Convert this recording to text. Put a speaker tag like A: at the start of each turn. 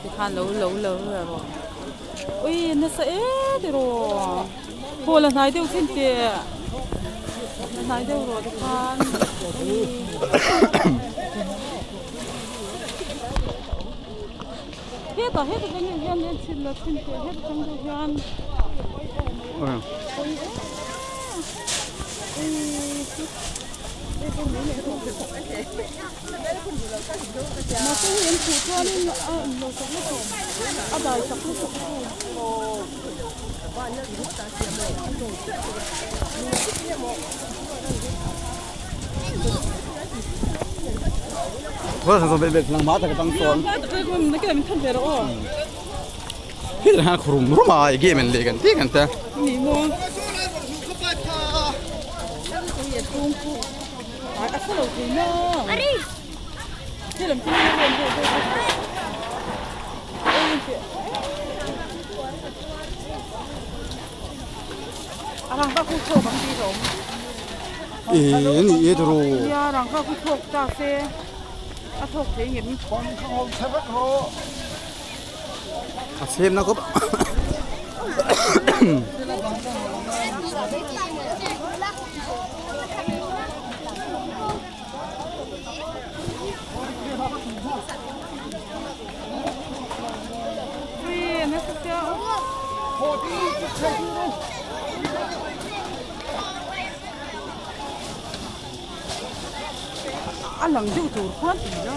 A: Tikhan lo lo lo rawh ui nasa e tiraw haw la hnai deuh thin teh la hnai deuh rawh tikhan hetah hetah tang hian en chhin la chhin teh hetah tang deuh hian ui Mahse hei an khuh chuanin a inlo chak lutuk a dai chak lutuk
B: A chhem na khawp
A: A lang deuh tur khan ti la.